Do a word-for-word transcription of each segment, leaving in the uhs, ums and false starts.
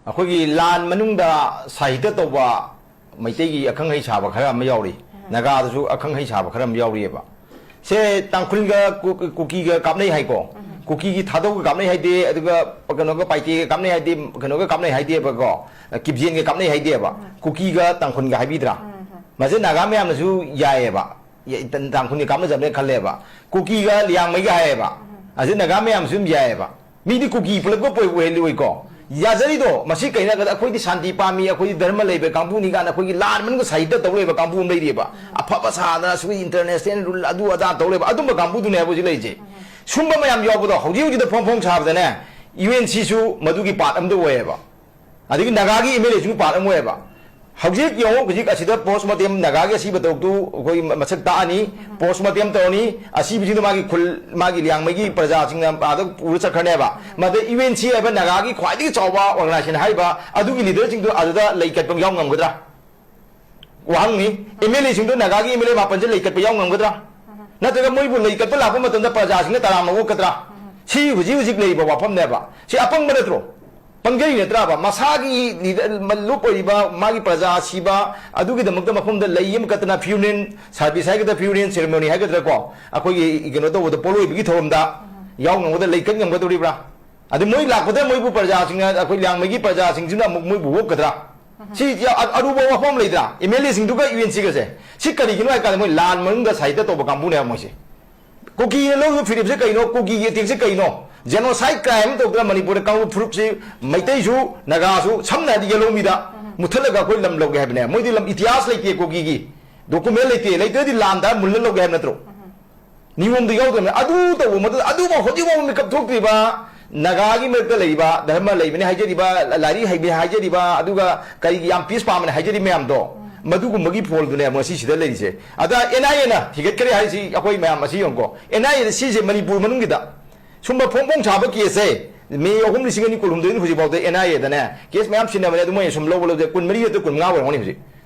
ꯑꯩꯈꯣꯏꯒꯤ ꯂꯥꯟ ꯃꯅꯨꯡꯗ ꯁꯥꯍꯤꯇ꯭ꯌ ꯇꯧꯕ ꯃꯩꯇꯩꯒꯤ ꯑꯈꯪ ꯑꯍꯩ ꯁꯥꯕ ꯈꯔ ꯑꯃ ꯌꯥꯎꯔꯤ, ꯅꯥꯒꯥꯗꯁꯨ ꯑꯈꯪ ꯑꯍꯩ ꯁꯥꯕ ꯈꯔ ꯑꯃ ꯌꯥꯎꯔꯤꯑꯕ꯫ ꯁꯦ ꯇꯥꯡꯈꯨꯜꯒ ꯀꯨ-, ꯀꯨꯀꯤꯒ ꯀꯥꯞꯅꯩ ꯍꯥꯏꯀꯣ꯫ ꯀꯨꯀꯤꯒꯤ ꯊꯥꯗꯧꯒ ꯀꯥꯞꯅꯩ ꯍꯥꯏꯗꯦ, ꯑꯗꯨꯒ ꯀꯩꯅꯣꯒ ꯄꯥꯏꯇꯦꯒ ꯀꯥꯞꯅꯩ ꯍꯥꯏꯗꯦ, ꯀꯩꯅꯣꯒ ꯀꯥꯞꯅꯩ ꯍꯥꯏꯗꯦꯕꯀꯣ, ꯀꯤꯞꯖꯦꯟꯒ ꯀꯥꯞꯅꯩ ꯍꯥꯏꯗꯦꯕ꯫ ꯀꯨꯀꯤꯒ ꯇꯥꯡꯈꯨꯜꯒ ꯍꯥꯏꯕꯤꯗ꯭ꯔꯥ? ꯃꯁꯤ ꯅꯥꯒꯥ ꯃꯌꯥꯝꯅꯁꯨ ꯌꯥꯏꯑꯕ꯫ ꯌꯥ-, ꯇꯥꯡꯈꯨꯜꯒ ꯀꯥꯞꯅꯖꯕꯅꯦ ꯈꯜꯂꯦꯕ꯫ ꯀꯨꯀꯤꯒ ꯂꯤꯌꯥꯡꯃꯩꯒ ꯍꯥꯏꯌꯦꯕ꯫ ꯑꯁꯤ ꯅꯥꯒꯥ ꯃꯌꯥꯝꯁꯨ ꯑꯗꯨꯝ ꯌꯥꯏꯑꯕ꯫ ꯃꯤꯗꯤ ꯀꯨꯀꯤ ꯄꯨꯂꯞꯀ ꯄꯣꯏ ꯑꯣꯏꯍꯜꯂꯤ ꯑꯣꯏꯀꯣ꯫ ꯌꯥꯖꯔꯤꯗꯣ ꯃꯁꯤ ꯀꯩꯅꯣ ꯍꯥꯏꯔꯒꯗ ꯑꯩꯈꯣꯏꯗꯤ ꯁꯥꯟꯇꯤ ꯄꯥꯝꯃꯤ, ꯑꯩꯈꯣꯏꯗꯤ ꯙꯔꯃ ꯂꯩꯕ ꯀꯥꯡꯕꯨꯅꯤ ꯀꯥꯏꯅ ꯑꯩꯈꯣꯏꯒꯤ ꯂꯥꯟ ꯃꯅꯨꯡꯗ ꯁꯥꯍꯤꯇ꯭ꯌ ꯇꯧ ꯂꯩꯕ ꯀꯥꯡꯕꯨ ꯑꯃ ꯂꯩꯔꯤꯑꯕ꯫ ꯑꯐꯕ ꯁꯥꯗꯅ ꯁꯨꯏ international rule ꯑꯗꯨ ꯑꯗꯥ ꯇꯧ ꯂꯩꯕ ꯑꯗꯨꯝꯕ ꯀꯥꯡꯕꯨꯗꯨꯅꯦ ꯍꯥꯏꯕ ꯍꯧꯖꯤꯛ ꯂꯩꯔꯤꯁꯦ꯫ ꯁꯨꯝꯕ ꯃꯌꯥꯝ ꯌꯥꯎꯕꯗꯣ ꯍꯧꯖꯤꯛ ꯍꯧꯖꯤꯛꯇ ꯐꯣꯡ ꯐꯣꯡ ꯁꯥꯕꯗꯅꯦ, ꯌꯨ ꯑꯦꯟ ꯁꯤꯁꯨ ꯃꯗꯨꯒꯤ part ꯑꯃꯗ ꯑꯣꯏꯌꯦꯕ꯫ ꯑꯗꯒꯤ ꯅꯥꯒꯥꯒꯤ ꯑꯦꯝ ꯑꯦꯜ ꯑꯦꯁꯨ part ꯑꯃ ꯑꯣꯏꯌꯦꯕ꯫ ꯍꯧꯖꯤꯛ ꯌꯦꯡꯉꯣ, ꯍꯧꯖꯤꯛ ꯑꯁꯤꯗ post mortem ꯅꯥꯒꯥꯒꯤ ꯑꯁꯤꯕ ꯇꯧꯗꯨ ꯑꯩꯈꯣꯏ ꯃꯁꯛ ꯇꯥꯛꯑꯅꯤ, post mortem ꯇꯧꯔꯅꯤ, ꯑꯁꯤꯕꯁꯤꯡꯗꯣ ꯃꯥꯒꯤ ꯈꯨꯜ, ꯃꯥꯒꯤ ꯂꯤꯌꯥꯡꯃꯩꯒꯤ ꯄ꯭ꯔꯖꯥꯁꯤꯡꯅ ꯑꯥꯗ ꯄꯨꯔ ꯆꯠꯈ꯭ꯔꯅꯦꯕ꯫ ꯃꯗ ꯌꯨ ꯑꯦꯟ ꯁꯤ ꯍꯥꯏꯕ ꯅꯥꯒꯥꯒꯤ ꯈ꯭ꯋꯥꯏꯗꯒꯤ ꯆꯥꯎꯕ organization ꯍꯥꯏꯔꯤꯕ ꯑꯗꯨꯒꯤ leaderꯁꯤꯡꯗꯣ ꯑꯗꯨꯗ ꯂꯩ ꯀꯠꯄ ꯌꯥꯎ ꯉꯝꯒꯗ꯭ꯔꯥ? ꯋꯥꯍꯪꯅꯤ꯫ ꯑꯦꯝ ꯑꯦꯜ ꯑꯦꯁꯤꯡꯗꯣ ꯅꯥꯒꯥꯒꯤ ꯑꯦꯝ ꯑꯦꯜ ꯑꯦ ꯃꯥꯄꯟꯁꯦ ꯂꯩ ꯀꯠꯄ ꯌꯥꯎ ꯉꯝꯒꯗ꯭ꯔꯥ? ꯅꯠꯇ꯭ꯔꯒ ꯃꯣꯏꯕꯨ ꯂꯩ ꯀꯠꯄ ꯂꯥꯛꯄ ꯃꯇꯝꯗ ꯄ꯭ꯔꯖꯥꯁꯤꯡꯅ ꯇꯔꯥꯝꯅ ꯑꯣꯛꯀꯗ꯭ꯔꯥ? ꯁꯤ ꯍꯧꯖꯤꯛ ꯍꯧꯖꯤꯛ ꯂꯩꯔꯤꯕ ꯋꯥꯐꯝꯅꯦꯕ꯫ ꯁꯤ ꯑꯄꯪꯕ ꯅꯠꯇ꯭ꯔꯣ? ꯄꯪꯖꯩ ꯅꯠꯇ꯭ꯔꯕ? ꯃꯁꯥꯒꯤ ꯂꯤꯗ-, ꯂꯨꯞ ꯑꯣꯏꯔꯤꯕ ꯃꯥꯒꯤ ꯄ꯭ꯔꯖꯥ ꯁꯤꯕ, ꯑꯗꯨꯒꯤꯗꯃꯛꯇ ꯃꯐꯝꯗ ꯂꯩ ꯑꯃ ꯀꯠꯇꯅ funeral service ꯍꯥꯏꯒꯗ꯭ꯔꯥ, funeral ceremony ꯍꯥꯏꯒꯗ꯭ꯔꯥ ꯀꯣ, ꯑꯩꯈꯣꯏꯒꯤ ꯀꯩꯅꯣ ꯇꯧꯕꯗ, ꯄꯣꯠꯂꯣꯏꯕꯒꯤ ꯊꯧꯔꯝꯗ ꯌꯥꯎ ꯉꯝꯒꯗ꯭ꯔꯥ, ꯂꯩ ꯀꯠ ꯉꯝꯒꯗꯧꯔꯤꯕ꯭ꯔꯥ? ꯑꯗ ꯃꯣꯏ ꯂꯥꯛꯄꯗ ꯃꯣꯏꯕꯨ ꯄ꯭ꯔꯖꯥꯁꯤꯡꯅ, ꯑꯩꯈꯣꯏ ꯂꯤꯌꯥꯡꯃꯩꯒꯤ ꯄ꯭ꯔꯖꯥꯁꯤꯡꯁꯤꯅ ꯑꯃꯨꯛ ꯃꯣꯏꯕꯨ ꯑꯣꯛꯀꯗ꯭ꯔꯥ? ꯁꯤ ꯌꯥ-, ꯑ-, ꯑꯔꯨꯕ ꯋꯥꯐꯝ ꯑꯃ ꯂꯩꯗ꯭ꯔꯥ? ꯑꯦꯝ ꯑꯦꯜ ꯑꯦꯁꯤꯡꯗꯨꯒ ꯌꯨ ꯑꯦꯟ ꯁꯤꯒꯁꯦ꯫ ꯁꯤ ꯀꯔꯤꯒꯤꯅꯣ ꯍꯥꯏ ꯀꯥꯟꯗ ꯃꯣꯏ ꯂꯥꯟ ꯃꯅꯨꯡꯗ ꯁꯥꯍꯤꯇ꯭ꯌ ꯇꯧꯕ ꯀꯥꯡꯕꯨꯅꯦꯕ ꯃꯣꯏꯁꯦ꯫ ꯀꯨꯀꯤꯅ ꯂꯧꯔꯤꯕ ꯐꯤꯔꯦꯞꯁꯦ ꯀꯩꯅꯣ? ꯀꯨꯀꯤꯒꯤ attackꯁꯦ ꯀꯩꯅꯣ? Genocide crime ꯑꯃ ꯇꯧꯗꯅ ꯃꯅꯤꯄꯨꯔꯗ ꯀꯥꯡꯂꯨꯞ ꯐꯨꯔꯨꯞꯁꯤ, ꯃꯩꯇꯩꯁꯨ, ꯅꯥꯒꯥꯁꯨ, ꯁꯝꯅ ꯍꯥꯏꯔꯗꯤ ꯌꯦꯂꯧꯃꯤꯗ ꯃꯨꯠꯊꯠꯂꯒ ꯑꯩꯈꯣꯏ ꯂꯝ ꯂꯧꯒꯦ ꯍꯥꯏꯕꯅꯦ꯫ ꯃꯣꯏꯗꯤ ꯂꯝ ꯏꯇꯤꯍꯥꯁ ꯂꯩꯇꯦ ꯀꯨꯀꯤꯒꯤ꯫ Document ꯂꯩꯇꯦ꯫ ꯂꯩꯇ꯭ꯔꯗꯤ ꯂꯥꯟꯗ ꯃꯨꯜꯂ ꯂꯧꯒꯦ ꯍꯥꯏꯕ ꯅꯠꯇ꯭ꯔꯣ? ꯅꯤꯌꯣꯝꯗꯨ ꯌꯥꯎꯗ꯭ꯔꯕꯅꯤ꯫ ꯑꯗꯨ ꯇꯧꯕ ꯃꯇꯝꯗ ꯑꯗꯨꯐꯥꯎ ꯍꯧꯖꯤꯛꯐꯥꯎ ꯃꯤꯀꯞ ꯊꯣꯛꯇ꯭ꯔꯤꯕ ꯅꯥꯒꯥꯒꯤ ꯃꯔꯛꯇ ꯂꯩꯔꯤꯕ ꯙꯔꯃ ꯂꯩꯕꯅꯤ ꯍꯥꯏꯖꯔꯤꯕ, ꯂꯥꯏꯔꯤꯛ ꯍꯩꯕꯅꯤ ꯍꯥꯏꯖꯔꯤꯕ, ꯑꯗꯨꯒ ꯀꯔꯤꯒꯤ ꯌꯥꯝ peace ꯄꯥꯝꯕꯅꯤ ꯍꯥꯏꯖꯔꯤꯕ ꯃꯌꯥꯝꯗꯣ, ꯃꯗꯨꯒꯨꯝꯕꯒꯤ ꯐꯣꯜꯗꯨꯅꯦ ꯉꯁꯤ ꯁꯤꯗ ꯂꯩꯔꯤꯁꯦ꯫ ꯑꯗ ꯑꯦꯟ ꯑꯥꯏ ꯑꯦꯅ ꯊꯤꯒꯠꯈ꯭ꯔꯦ ꯍꯥꯏꯁꯤ ꯑꯩꯈꯣꯏ ꯃꯌꯥꯝ ꯑꯁꯤ ꯌꯦꯡꯉꯨꯀꯣ꯫ ꯑꯦꯟ ꯑꯥꯏ ꯑꯦꯅ ꯁꯤꯁꯦ ꯃꯅꯤꯄꯨꯔ ꯃꯅꯨꯡꯒꯤꯗ ꯁꯨꯝꯕ ꯐꯣꯡ ꯐꯣꯡ ꯁꯥꯕ case ꯁꯦ ꯃꯦ ꯑꯍꯨꯝ ꯂꯤꯁꯤꯡ ꯑꯅꯤ ꯀꯨꯟꯍꯨꯝꯗꯣꯏꯗꯒꯤ ꯍꯧꯖꯤꯛꯐꯥꯎꯗ ꯑꯦꯟ ꯑꯥꯏ ꯑꯦꯗꯅꯦ case ꯃꯌꯥꯝ ꯁꯤꯟꯅꯕꯅꯦ, ꯑꯗꯨ ꯃꯣꯏꯅ ꯁꯨꯝ ꯂꯧꯕ ꯂꯧꯗꯦ, ꯀꯨꯟꯃꯔꯤ ꯅꯠꯇ꯭ꯔ ꯀꯨꯟꯃꯉꯥ ꯑꯣꯏꯔꯝꯒꯅꯤ ꯍꯧꯖꯤꯛ꯫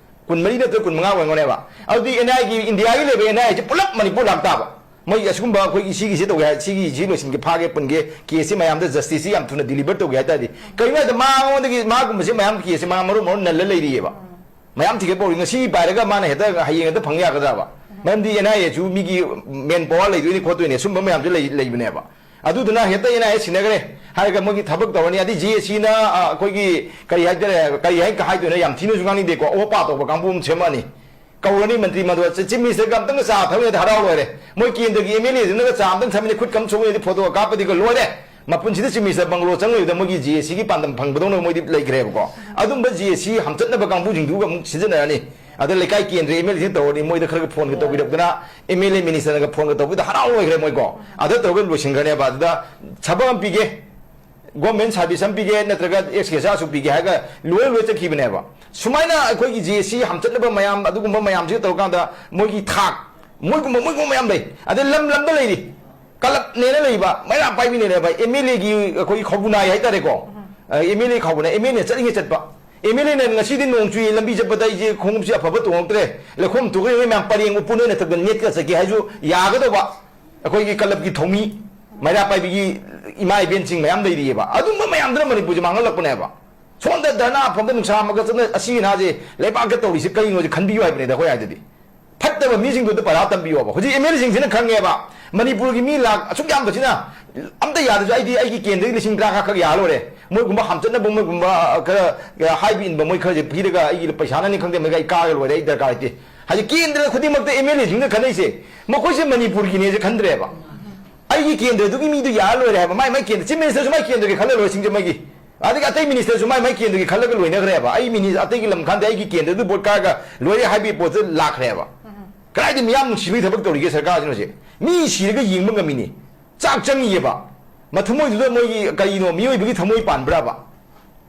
ꯀꯨꯟꯃꯔꯤ ꯅꯠꯇ꯭ꯔ ꯀꯨꯟꯃꯉꯥ ꯑꯣꯏꯔꯝꯒꯅꯦꯕ꯫ ꯑꯗꯨꯗꯤ ꯑꯦꯟ ꯑꯥꯏ ꯑꯦꯒꯤ, ꯏꯟꯗꯤꯌꯥꯒꯤ ꯂꯩꯕ ꯑꯦꯟ ꯑꯥꯏ ꯑꯦꯁꯦ ꯄꯨꯂꯞ ꯃꯅꯤꯄꯨꯔ ꯂꯥꯛꯇꯥꯕ꯫ ꯃꯣꯏ ꯑꯁꯤꯒꯨꯝꯕ ꯑꯩꯈꯣꯏꯒꯤ ꯁꯤꯒꯤꯁꯤ ꯇꯧꯒꯦ ꯍꯥꯏ, ꯁꯤꯒꯤꯁꯤ ꯂꯣꯏꯁꯤꯟꯒꯦ, ꯐꯥꯒꯦ ꯄꯨꯟꯒꯦ, ꯀꯦꯁꯁꯤ ꯃꯌꯥꯝꯗ ꯖꯁꯇꯤꯁꯁꯤ ꯌꯥꯝ ꯊꯨꯅ ꯗꯤꯂꯤꯚꯔ ꯇꯧꯒꯦ ꯍꯥꯏ ꯇꯥꯔꯗꯤ, ꯀꯩꯅꯣ ꯍꯥꯏꯗ ꯃꯉꯣꯟꯗꯒꯤ, ꯃꯥꯒꯨꯝꯕꯁꯦ ꯃꯌꯥꯝ ꯀꯦꯁꯁꯦ ꯃꯥ ꯃꯔꯨ ꯃꯔꯨ ꯅꯜꯂ ꯂꯩꯔꯤꯑꯕ꯫ ꯃꯌꯥꯝ ꯊꯤꯒꯠꯄ ꯍꯧꯔꯤ꯫ ꯉꯁꯤ ꯄꯥꯏꯔꯒ ꯃꯥꯅ ꯍꯦꯛꯇ ꯍꯌꯦꯡ ꯍꯦꯛꯇ ꯐꯪ ꯌꯥꯒꯗ꯭ꯔꯕ? ꯃꯔꯝꯗꯤ ꯑꯦꯟ ꯑꯥꯏ ꯑꯦꯁꯨ ꯃꯤꯒꯤ ꯃꯦꯟ ꯄꯋꯥꯔ ꯂꯩꯗꯣꯏꯅꯤ ꯈꯣꯠꯇꯣꯏꯅꯤ, ꯁꯨꯝꯕ ꯃꯌꯥꯝꯁꯨ ꯂꯩ-, ꯂꯩꯕꯅꯦꯕ꯫ ꯑꯗꯨꯗꯨꯅ ꯍꯦꯛꯇ ꯑꯦꯟ ꯑꯥꯏ ꯑꯦ ꯁꯤꯟꯅꯈ꯭ꯔꯦ ꯍꯥꯏꯔꯒ ꯃꯣꯏꯒꯤ ꯊꯕꯛ ꯇꯧꯔꯅꯤ꯫ ꯑꯗꯩ ꯖꯦ ꯑꯦ ꯁꯤꯅ, ꯑ, ꯑꯩꯈꯣꯏꯒꯤ ꯀꯔꯤ ꯍꯥꯏꯇꯥꯔꯦ, ꯀꯔꯤ ꯍꯥꯏ-, ꯍꯥꯏꯗꯣꯏꯅꯣ, ꯌꯥꯝ ꯊꯤꯅꯁꯨ ꯉꯥꯡꯅꯤꯡꯗꯦꯀꯣ, ꯑꯣꯄꯥ ꯇꯧꯕ ꯀꯥꯡꯕꯨ ꯑꯃ ꯁꯦꯝꯃꯛꯑꯅꯤ꯫ ꯀꯧꯔꯅꯤ ꯃꯟꯇ꯭ꯔꯤ ꯃꯟꯗꯣꯜ, ꯆꯤ-, ꯆꯤꯐ ꯃꯤꯅꯤꯁꯇꯔꯒ ꯑꯝꯇꯪꯒ ꯆꯥ ꯊꯛꯅꯤꯡꯉꯗꯤ ꯍꯔꯥꯎ ꯂꯣꯏꯔꯦ꯫ ꯃꯣꯏ ꯀꯦꯟꯗ꯭ꯔꯒꯤ ꯑꯦꯝ ꯑꯦꯜ ꯑꯦꯁꯤꯡꯅꯒ ꯆꯥ ꯑꯝꯇꯪ ꯊꯛꯃꯤꯟꯅ ꯈꯨꯠ ꯀꯝ ꯁꯣꯛꯅꯗꯤ ꯐꯣꯇꯣ ꯀꯥꯞꯄꯗꯤꯒ ꯂꯣꯏꯔꯦ꯫ ꯃꯄꯨꯟꯁꯤꯗ ꯆꯤꯐ ꯃꯤꯅꯤꯁꯇꯔ ꯕꯪꯒꯂꯣ ꯆꯪꯉꯣꯏꯕꯗ ꯃꯣꯏꯒꯤ ꯖꯦ ꯑꯦ ꯁꯤꯒꯤ ꯄꯥꯟꯗꯝ ꯐꯪꯕꯗꯧꯅ ꯃꯣꯏꯗꯤ ꯂꯩꯈ꯭ꯔꯦꯕꯀꯣ꯫ ꯑꯗꯨꯝꯕ ꯖꯦ ꯑꯦ ꯁꯤ ꯍꯥꯝꯆꯠꯅꯕ ꯀꯥꯡꯕꯨꯁꯤꯡꯗꯨꯒ ꯑꯃꯨꯛ ꯁꯤꯖꯤꯟꯅꯔꯅꯤ꯫ ꯑꯗ ꯂꯩꯀꯥꯏ ꯀꯦꯟꯗ꯭ꯔ ꯑꯦꯝ ꯑꯦꯜ ꯑꯦꯁꯤꯡ ꯇꯧꯔꯅꯤ, ꯃꯣꯏꯗ ꯈꯔꯒ ꯐꯣꯟꯒ ꯇꯧꯕꯤꯔꯛꯇꯅ, ꯑꯦꯝ ꯑꯦꯜ ꯑꯦ ꯃꯤꯅꯤꯁꯇꯔꯅꯒ ꯐꯣꯟꯒ ꯇꯧꯕꯤꯗ ꯍꯔꯥꯎ ꯂꯣꯏꯈ꯭ꯔꯦ ꯃꯣꯏꯀꯣ꯫ ꯑꯗ ꯇꯧꯔꯒ ꯂꯣꯏꯁꯤꯟꯈ꯭ꯔꯅꯦꯕ꯫ ꯑꯗꯨꯗ ꯊꯕꯛ ꯑꯃ ꯄꯤꯒꯦ, ꯒꯣꯔꯃꯦꯟ ꯁꯥꯔꯚꯤꯁ ꯑꯃ ꯄꯤꯒꯦ, ꯅꯠꯇ꯭ꯔꯒ ꯑꯦꯛꯁꯀꯦꯁꯥꯔꯁꯨ ꯄꯤꯒꯦ ꯍꯥꯏꯔꯒ ꯂꯣꯏ ꯂꯣꯏ ꯆꯠꯈꯤꯕꯅꯦꯕ꯫ ꯁꯨꯃꯥꯏꯅ ꯑꯩꯈꯣꯏꯒꯤ ꯖꯦ ꯑꯦ ꯁꯤ ꯍꯥꯝꯆꯠꯅꯕ ꯃꯌꯥꯝ, ꯑꯗꯨꯒꯨꯝꯕ ꯃꯌꯥꯝꯁꯤꯒ ꯇꯧꯔꯀꯥꯟꯗ ꯃꯣꯏꯒꯤ ꯊꯥꯛ, ꯃꯣꯏꯒꯨꯝꯕ, ꯃꯣꯏꯒꯨꯝꯕ ꯃꯌꯥꯝ ꯂꯩ꯫ ꯑꯗꯩ ꯂꯝ ꯂꯝꯗ ꯂꯩꯔꯤ, ꯀꯂꯕꯅꯦꯅ ꯂꯩꯕ, ꯃꯩꯔꯥ ꯄꯥꯏꯕꯤꯅꯦꯅ ꯂꯩꯕ, ꯑꯦꯝ ꯑꯦꯜ ꯑꯦꯒꯤ ꯑꯩꯈꯣꯏꯒꯤ ꯈꯧꯕꯨꯅꯥꯏ ꯍꯥꯏꯇꯥꯔꯦꯀꯣ꯫ ꯑꯦꯝ ꯑꯦꯜ ꯑꯦ ꯈꯧꯕꯨꯅꯥꯏ, ꯑꯦꯝ ꯑꯦꯜ ꯑꯦ ꯆꯠꯂꯤꯉꯩ ꯆꯠꯄ, ꯑꯦꯝ ꯑꯦꯜ ꯑꯦꯅ ꯉꯁꯤꯗꯤ ꯅꯣꯡ ꯆꯨꯏ, ꯂꯝꯕꯤ ꯆꯠꯄꯗ ꯑꯩꯁꯦ ꯈꯣꯡꯎꯞꯁꯦ ꯑꯐꯕ ꯇꯣꯡꯉꯛꯇ꯭ꯔꯦ, ꯂꯩꯈꯣꯝ ꯇꯣꯛꯈ꯭ꯔꯦ, ꯃꯌꯥꯝ ꯄꯔꯦꯡ ꯎꯐꯨꯟ ꯑꯣꯏꯅ ꯊꯛꯇꯅ ꯅꯦꯠꯀ ꯆꯠꯀꯦ ꯍꯥꯏꯁꯨ ꯌꯥꯒꯗꯧꯕ꯫ ꯑꯩꯈꯣꯏꯒꯤ ꯀꯂꯕꯀꯤ ꯊꯧꯃꯤ, ꯃꯩꯔꯥ ꯄꯥꯏꯕꯤꯒꯤ ꯏꯃꯥ ꯏꯕꯦꯟꯁꯤꯡ ꯃꯌꯥꯝ ꯂꯩꯔꯤꯑꯕ꯫ ꯑꯗꯨꯝꯕ ꯃꯌꯥꯝꯗꯨꯅ ꯃꯅꯤꯄꯨꯔꯁꯦ ꯃꯥꯡꯍꯜꯂꯛꯄꯅꯦꯕ꯫ ꯁꯣꯝꯗ ꯙꯔꯅꯥ ꯐꯝꯗ ꯅꯨꯡꯁꯥ ꯑꯃꯒ ꯆꯠꯅ ꯑꯁꯤ ꯑꯅꯥꯁꯦ ꯂꯩꯕꯥꯛꯇ ꯇꯧꯔꯤꯁꯦ ꯀꯔꯤꯅꯣꯁꯦ ꯈꯟꯕꯤꯌꯨ ꯍꯥꯏꯕꯅꯤꯗ ꯑꯩꯈꯣꯏ ꯍꯥꯏꯗꯗꯤ꯫ ꯐꯠꯇꯕ ꯃꯤꯁꯤꯡꯗꯨꯗ ꯄꯔꯥ ꯇꯝꯕꯤꯌꯣꯕ꯫ ꯍꯧꯖꯤꯛ ꯑꯦꯝ ꯑꯦꯜ ꯑꯦꯁꯤꯡꯁꯤꯅ ꯈꯪꯉꯦꯕ, ꯃꯅꯤꯄꯨꯔꯒꯤ ꯃꯤ ꯂꯥꯛ ꯑꯁꯨꯛ ꯌꯥꯝꯕꯁꯤꯅ ꯑꯝꯇ ꯌꯥꯗ꯭ꯔꯁꯨ ꯑꯩꯗꯤ ꯑꯩꯒꯤ ꯀꯦꯟꯗ꯭ꯔꯒꯤ ꯂꯤꯁꯤꯡ ꯇꯔꯥꯃꯉꯥ ꯈꯛ ꯌꯥꯔ ꯂꯣꯏꯔꯦ, ꯃꯣꯏꯒꯨꯝꯕ ꯍꯥꯝꯆꯠꯅꯕ, ꯃꯣꯏꯒꯨꯝꯕ, ꯑ, ꯈꯔ, ꯑ, ꯍꯥꯏꯕ ꯏꯟꯕ ꯃꯣꯏ ꯈꯔꯁꯦ ꯄꯤꯔꯒ ꯑꯩꯒꯤ ꯄꯩꯁꯥꯅꯅꯤ ꯈꯪꯗꯦ, ꯃꯣꯏꯒ ꯑꯩ ꯀꯥꯔꯒ ꯂꯣꯏꯔꯦ, ꯑꯩ ꯗꯔꯀꯥꯔ ꯂꯩꯇꯦ꯫ ꯍꯥꯏꯗꯤ ꯀꯦꯟꯗ꯭ꯔ ꯈꯨꯗꯤꯡꯃꯛꯇ ꯑꯦꯝ ꯑꯦꯜ ꯑꯦꯁꯤꯡꯅ ꯈꯟꯅꯩꯁꯦ ꯃꯈꯣꯏꯁꯦ ꯃꯅꯤꯄꯨꯔꯒꯤꯅꯦꯁꯦ ꯈꯟꯗ꯭ꯔꯦꯕ꯫ ꯑꯩꯒꯤ ꯀꯦꯟꯗ꯭ꯔꯗꯨꯒꯤ ꯃꯤꯗꯨ ꯌꯥꯔ ꯂꯣꯏꯔꯦ ꯍꯥꯏꯕ, ꯃꯥꯏ ꯃꯥꯏ ꯀꯦꯟꯗ꯭ꯔ, ꯆꯤꯐ ꯃꯤꯅꯤꯁꯇꯔꯁꯨ ꯃꯥꯏ ꯀꯦꯟꯗ꯭ꯔꯒꯤ ꯈꯜꯂ ꯂꯣꯏꯔꯦ ꯁꯤꯡꯖꯃꯩꯒꯤ꯫ ꯑꯗꯒꯤ ꯑꯇꯩ ꯃꯤꯅꯤꯁꯇꯔꯁꯨ ꯃꯥꯏ ꯃꯥꯏ ꯀꯦꯟꯗ꯭ꯔꯒꯤ ꯈꯜꯂꯒ ꯂꯣꯏꯅꯈ꯭ꯔꯦꯕ꯫ ꯑꯩ ꯃꯤꯅꯤ-, ꯑꯇꯩꯒꯤ ꯂꯝ ꯈꯟꯗꯦ, ꯑꯩꯒꯤ ꯀꯦꯟꯗ꯭ꯔꯗꯨ ꯚꯣꯠ ꯀꯥꯔꯒ ꯂꯣꯏꯔꯦ ꯍꯥꯏꯕꯒꯤ ꯄꯣꯠꯇꯨ ꯂꯥꯛꯈ꯭ꯔꯦꯕ꯫ ꯀꯗꯥꯏꯗ ꯃꯤꯌꯥꯝ ꯅꯨꯡꯁꯤꯕꯒꯤ ꯊꯕꯛ ꯇꯧꯔꯤꯒꯦ ꯁꯔꯀꯥꯔꯁꯤꯅ ꯍꯧꯖꯤꯛ? ꯃꯤ ꯁꯤꯔꯒ ꯌꯦꯡꯕ ꯉꯝꯃꯤꯅꯤ, ꯆꯥꯛ ꯆꯪꯉꯤꯑꯕ꯫ ꯃꯊꯃꯣꯏꯗꯨꯗ ꯃꯣꯏꯒꯤ ꯀꯔꯤꯅꯣ, ꯃꯤꯑꯣꯏꯕꯒꯤ ꯊꯃꯣꯏ ꯄꯥꯟꯕ꯭ꯔꯕ?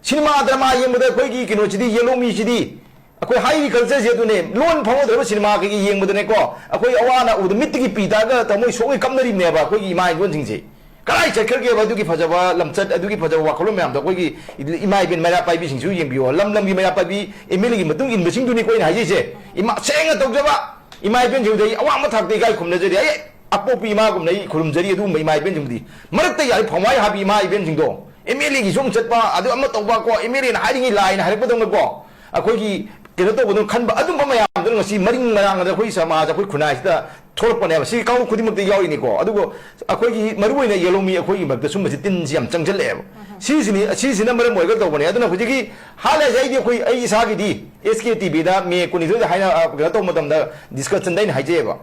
ꯁꯤꯅꯦꯃꯥ ꯗ꯭ꯔꯃꯥ ꯌꯦꯡꯕꯗ ꯑꯩꯈꯣꯏꯒꯤ ꯀꯩꯅꯣꯁꯤꯗꯤ, ꯌꯦꯂꯣꯃꯤꯁꯤꯗꯤ, ꯑꯩꯈꯣꯏ ꯍꯥꯏꯔꯤ ꯀꯜꯆꯔꯁꯦ ꯑꯗꯨꯅꯦ, ꯂꯣꯟ ꯐꯥꯎꯅꯗ꯭ꯔꯕ ꯁꯤꯅꯦꯃꯥ ꯀꯩꯀꯩ ꯌꯦꯡꯕꯗꯅꯦꯀꯣ, ꯑꯩꯈꯣꯏ ꯑꯋꯥ ꯑꯅꯥ ꯎꯕꯗ ꯃꯤꯠꯇꯒꯤ ꯄꯤ ꯇꯥꯔꯒ ꯊꯃꯣꯏ ꯁꯣꯛꯅ ꯀꯞꯅꯔꯤꯕꯅꯦꯕ ꯑꯩꯈꯣꯏꯒꯤ ꯏꯃꯥ ꯏꯕꯣꯟꯁꯤꯡꯁꯦ꯫ ꯀꯗꯥꯏ ꯆꯠꯈ꯭ꯔꯒꯦꯕ ꯑꯗꯨꯒꯤ ꯐꯖꯕ ꯂꯝꯆꯠ, ꯑꯗꯨꯒꯤ ꯐꯖꯕ ꯋꯥꯈꯜꯂꯣꯟ ꯃꯌꯥꯝꯗꯣ? ꯑꯩꯈꯣꯏꯒꯤ ꯏꯃꯥ ꯏꯕꯦꯟ ꯃꯩꯔꯥ ꯄꯥꯏꯕꯤꯁꯤꯡꯁꯨ ꯌꯦꯡꯕꯤꯌꯣ, ꯂꯝ ꯂꯝꯒꯤ ꯃꯩꯔꯥ ꯄꯥꯏꯕꯤ ꯑꯦꯝ ꯑꯦꯜ ꯑꯦꯒꯤ ꯃꯇꯨꯡ ꯏꯟꯕꯁꯤꯡꯗꯨꯅꯤꯀꯣ ꯑꯩꯅ ꯍꯥꯏꯖꯩꯁꯦ꯫ ꯏꯃꯥ ꯁꯦꯡꯅ ꯇꯧꯖꯕ ꯏꯃꯥ ꯏꯕꯦꯟꯁꯤꯡꯗ ꯑꯩ ꯑꯋꯥꯡꯕ ꯊꯥꯛꯇ ꯏꯀꯥꯏ ꯈꯨꯝꯅꯖꯔꯤ꯫ ꯑꯩ ꯑꯄꯣꯛꯄꯤ ꯏꯃꯥꯒꯨꯝꯅ ꯑꯩ ꯈꯨꯔꯨꯝꯖꯔꯤ ꯑꯗꯨꯒꯨꯝꯕ ꯏꯃꯥ ꯏꯕꯦꯟꯁꯤꯡꯗꯤ꯫ ꯃꯔꯛꯇ ꯌꯥꯔꯤ ꯐꯝꯋꯥꯏ ꯍꯥꯕꯤ ꯏꯃꯥ ꯏꯕꯦꯟꯁꯤꯡꯗꯣ, ꯑꯦꯝ ꯑꯦꯜ ꯑꯦꯒꯤꯁꯨ ꯑꯃꯨꯛ ꯆꯠꯄ, ꯑꯗꯨ ꯑꯃ ꯇꯧꯕ ꯀꯣ, ꯑꯦꯝ ꯑꯦꯜ ꯑꯦꯅ ꯍꯥꯏꯔꯤꯉꯩ ꯂꯥꯏꯅ ꯍꯥꯏꯔꯛꯄꯗꯧꯅꯀꯣ, ꯑꯩꯈꯣꯏꯒꯤ ꯀꯩꯅꯣ ꯇꯧꯕꯗꯣ ꯈꯟꯕ, ꯑꯗꯨꯝꯕ ꯃꯌꯥꯝꯗꯨꯅ ꯉꯁꯤ ꯃꯔꯤꯡ ꯃꯔꯥꯡꯗ ꯑꯩꯈꯣꯏ ꯁꯃꯥꯖ, ꯑꯩꯈꯣꯏ ꯈꯨꯟꯅꯥꯏꯁꯤꯗ ꯊꯣꯛꯂꯛꯄꯅꯦꯕ꯫ ꯁꯤ ꯀꯥꯡꯂꯨꯞ ꯈꯨꯗꯤꯡꯃꯛꯇ ꯌꯥꯎꯔꯤꯅꯤꯀꯣ꯫ ꯑꯗꯨꯕꯨ ꯑꯩꯈꯣꯏꯒꯤ ꯃꯔꯨꯑꯣꯏꯅ ꯌꯦꯂꯣꯃꯤ ꯑꯩꯈꯣꯏꯒꯤ ꯃꯔꯛꯇ ꯁꯨꯝꯕꯁꯤ ꯇꯤꯟꯁꯤ ꯌꯥꯝ ꯆꯪꯁꯤꯜꯂꯛꯑꯦꯕ꯫ ꯁꯤꯁꯤꯅꯤ, ꯁꯤꯁꯤꯅ ꯃꯔꯝ ꯑꯣꯏꯔꯒ ꯇꯧꯕꯅꯦ꯫ ꯑꯗꯨꯅ ꯍꯧꯖꯤꯛꯀꯤ ꯍꯥꯏꯔꯤꯁꯦ ꯑꯩꯗꯤ ꯑꯩꯈꯣꯏ, ꯑꯩ ꯏꯁꯥꯒꯤꯗꯤ ꯑꯦꯁ ꯀꯦ ꯇꯤ ꯚꯤꯗ ꯃꯦ ꯀꯨꯟꯅꯤꯊꯣꯏꯗ ꯍꯥꯏꯅ, ꯑ, ꯀꯩꯅꯣ ꯇꯧꯕ ꯃꯇꯝꯗ, ꯗꯤꯁꯀꯁꯟꯗ ꯑꯩꯅ ꯍꯥꯏꯖꯩꯑꯕ꯫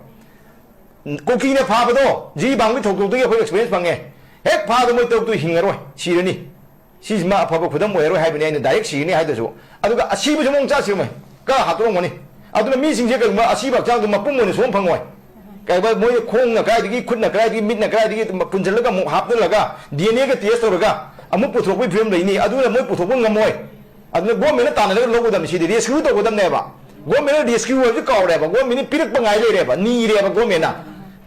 ꯀꯨꯀꯤꯅ ꯐꯥꯕꯗꯣ, ꯖꯤ ꯕꯥꯡꯕꯤ ꯊꯧꯗꯣꯛꯇꯒꯤ ꯑꯩꯈꯣꯏ ꯑꯦꯛꯁꯄꯤꯔꯤꯌꯦꯟꯁ ꯐꯪꯉꯦ꯫ ꯍꯦꯛ ꯐꯥꯕꯗ ꯃꯣꯏ ꯇꯔꯨꯛꯇꯨ ꯍꯤꯡꯉꯔꯣꯏ, ꯁꯤꯔꯅꯤ꯫ ꯁꯤꯁꯤꯃ ꯑꯐꯕ ꯈꯨꯗꯝ ꯑꯣꯏꯔꯔꯣꯏ ꯍꯥꯏꯕꯅꯤ ꯑꯩꯅ, ꯗꯥꯏꯔꯦꯛ ꯁꯤꯔꯅꯤ ꯍꯥꯏꯗ꯭ꯔꯁꯨ꯫ ꯑꯗꯨꯒ ꯑꯁꯤꯕꯁꯨ ꯃꯑꯣꯡ ꯆꯥꯁꯤꯔꯝꯃꯣꯏ, ꯀꯥ ꯍꯥꯠꯇꯣꯛꯂꯝꯒꯅꯤ꯫ ꯑꯗꯨꯅ ꯃꯤꯁꯤꯡꯁꯦ ꯀꯩꯒꯨꯝꯕ ꯑꯁꯤꯕ ꯍꯛꯆꯥꯡꯗꯣ ꯃꯄꯨꯝ ꯑꯣꯏꯅ ꯁꯣꯛꯍꯟꯕ ꯐꯪꯉꯣꯏ꯫ ꯀꯩꯒꯨꯝꯕ ꯃꯣꯏ ꯈꯣꯡꯅ ꯀꯗꯥꯏꯗꯒꯤ, ꯈꯨꯠꯅ ꯀꯗꯥꯏꯗꯒꯤ, ꯃꯤꯠꯅ ꯀꯗꯥꯏꯗꯒꯤ ꯄꯨꯟꯁꯤꯜꯂꯒ ꯑꯃꯨꯛ ꯍꯥꯞꯆꯤꯜꯂꯒ ꯗꯤ ꯑꯦꯟ ꯑꯦꯒ ꯇꯦꯁ ꯇꯧꯔꯒ ꯑꯃꯨꯛ ꯄꯨꯊꯣꯛꯄꯒꯤ ꯐꯤꯕꯝ ꯂꯩꯅꯤ꯫ ꯑꯗꯨꯅ ꯃꯣꯏ ꯄꯨꯊꯣꯛꯄ ꯉꯝꯃꯣꯏ꯫ ꯑꯗꯨꯅ ꯒꯣꯔꯃꯦꯟꯅ ꯇꯥꯟꯅꯔꯒ ꯂꯧꯒꯗꯕꯅꯤ, ꯁꯤꯗꯤ ꯔꯦꯁꯀ꯭ꯌꯨ ꯇꯧꯒꯗꯕꯅꯦꯕ꯫ ꯒꯣꯔꯃꯦꯟꯅ ꯔꯦꯁꯀ꯭ꯌꯨ ꯍꯥꯏꯕꯁꯤ ꯀꯥꯎꯔꯦꯕ, ꯒꯣꯔꯃꯦꯟꯅ ꯄꯤꯔꯛꯄ ꯉꯥꯏ ꯂꯩꯔꯦꯕ, ꯅꯤꯔꯦꯕ ꯒꯣꯔꯃꯦꯟꯅ꯫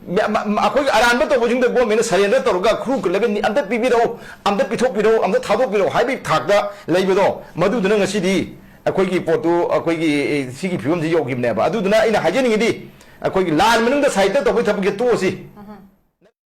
ꯃ-, ꯃ-, ꯑꯩꯈꯣꯏꯒꯤ ꯑꯔꯥꯟꯕ ꯇꯧꯕꯁꯤꯡꯗ ꯒꯣꯔꯃꯦꯟꯅ ꯁꯔꯦꯟꯗꯔ ꯇꯧꯔꯒ ꯈꯨꯔꯨ ꯀꯜꯂꯒ ꯅꯤ-, "ꯑꯝꯇ ꯄꯤꯕꯤꯔꯛꯎ, ꯑꯝꯇ ꯄꯤꯊꯣꯛꯄꯤꯔꯛꯎ, ꯑꯝꯇ ꯊꯥꯗꯣꯛꯄꯤꯔꯛꯎ" ꯍꯥꯏꯕꯒꯤ ꯊꯥꯛꯇ ꯂꯩꯕꯗꯣ, ꯃꯗꯨꯗꯨꯅ ꯉꯁꯤꯗꯤ ꯑꯩꯈꯣꯏꯒꯤ ꯄꯣꯠꯇꯨ, ꯑꯩꯈꯣꯏꯒꯤ ꯁꯤꯒꯤ ꯐꯤꯕꯝꯁꯤ ꯌꯧꯈꯤꯕꯅꯦꯕ꯫ ꯑꯗꯨꯗꯨꯅ ꯑꯩꯅ ꯍꯥꯏꯖꯅꯤꯡꯉꯤꯗꯤ, ꯑꯩꯈꯣꯏꯒꯤ ꯂꯥꯟ ꯃꯅꯨꯡꯗ ꯁꯥꯍꯤꯇ꯭ꯌ ꯇꯧꯕꯒꯤ ꯊꯕꯛꯁꯦ ꯇꯣꯛꯑꯁꯤ꯫